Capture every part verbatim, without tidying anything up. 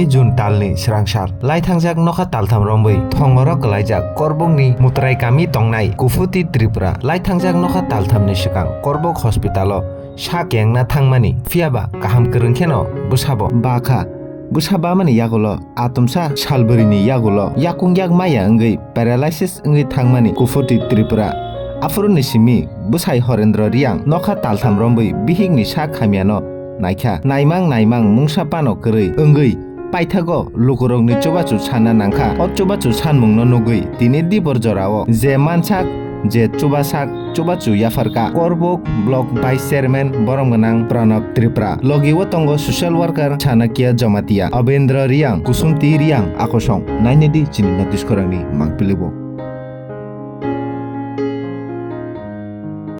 June talni swrangsal laithangjak nokha taltham rombwi thongoro kwlaijak Korbokni Mutrai kami tongnai Kufuti Tripura. Laithangjak nokha talthamni swkang Korbok hospitalo sak yengna thangmani, phiyaba kaham kwrwng kheno bwsabo bakha. Bwsa bamani yagulo atomsa salbwrwini yagulo yakung yak maya wngwi paralysis wngwi thangmani Kufuti Tripura. Aphuruni simi bwsai Horendra Riang nokha taltham rombwi bihikni sak hamyano naikha. Naimang naimang mungsa pano kwrwi wngwi paithago lukurokni chubachu sanna nangkha. O chubachu sanmungno nugwi tini dibor jorao je mansak je chubasak chubachu yapharkha Korbok Block Vice Chairman borom gwnang Pranab Tripura. Logi o tongo social worker Chanakya Jamatia, Abendra Riang, Kusumti Riang, Akosong. Nainedi chini notice khorangni mangpili bo.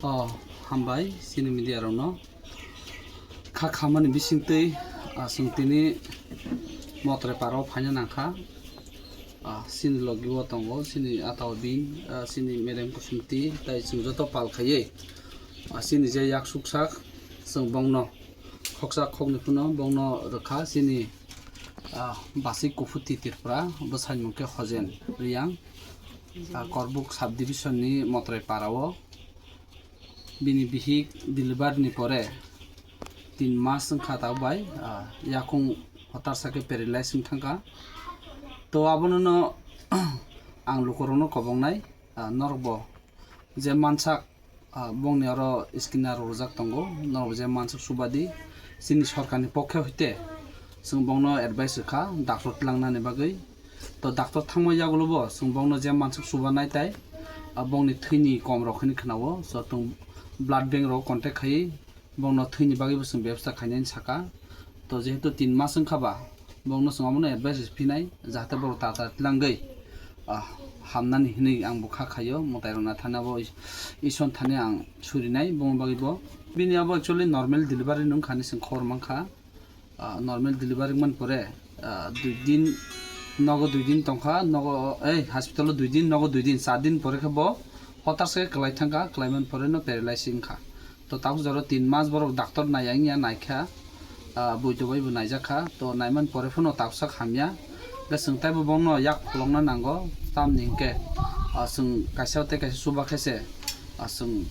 Oh, hambai chini media rokno. Kha khamani bisingtwi, ah, chwng tini Motrai parao phaina nangkha. Ah, chini logi o tongo, chini atao bin, ah, chini merem Kusumti, tai chwng joto pal khaiwi, ah, chini je yak suksak, chwng bongno khoksa khokni phano bongno rwkha, chini, ah, basi Kufuti Tripura, bwsai mung khe Hojen Riang, ah, Korbuk sub division ni Motrai parao. Bini bihik delivery ni pore tin mas wngkha tabuk bai, ah, yakung hotarsa khe paralyze wng thangkha. To abono no ang lukurokno kobongnai, ah, norokbo je mansak, ah, bongni oro scanner rok rijak tongo, norokbo je mansak subadi chini sorkarni pokhe hoite chwng bongno advice rwkha doctor tlangnani bagwi. To doctor thangma yagulo bo chwng bongno je mansuk subanai tai, ah, bongni thwini kom rok hinwi khwnao. So, chwng blood bank rok contact khaiwi bongno thwini bagwi bo chwng bebostha khainani saka. To, jehetu tin mas wngkha ba, bongno chwng abono advice phinai, jahate borok tata tlangwi, ah, hamnani hinwi ang bo kha khaio. Mwtai rok na thani abo is-, ison thani ang surinai bongni bagwi bo. Bini abo actually normal delivery nung kha hinwi chwng khobor mankha. Ah, normal delivery man pore, ah, dui din, nogo dui din tongkha, nogo, ei, hospital o dui din, nogo dui din, char din pore khe bo hotarsa khe kwlai thangkha, kwlai man pore no paralyze wngkha. To tabuk jora tin mas borok doctor naiya wngya naikha, ah, buido bai bo naijakha, to naiman pore phano tabuksa hamya. Hwnkhe chwng taibo bongno yak pholokna nango, tamni hinkhe, ah, chwng kaisa tei kaisa chuba khe se, ah, chwng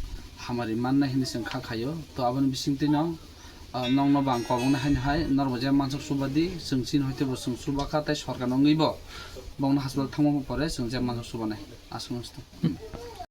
hamari mannai hinwi chwng kha khaio. To aboni bisingtwino, ah, nokno bo ang kobongnai haino hai, norokbo je mansuk subadi, chwng chini hoite bo chwng subakha, tei sorkar wngwi bo bongno hospital thangma pore chwng je mansuk subanai. Aswk no se tong.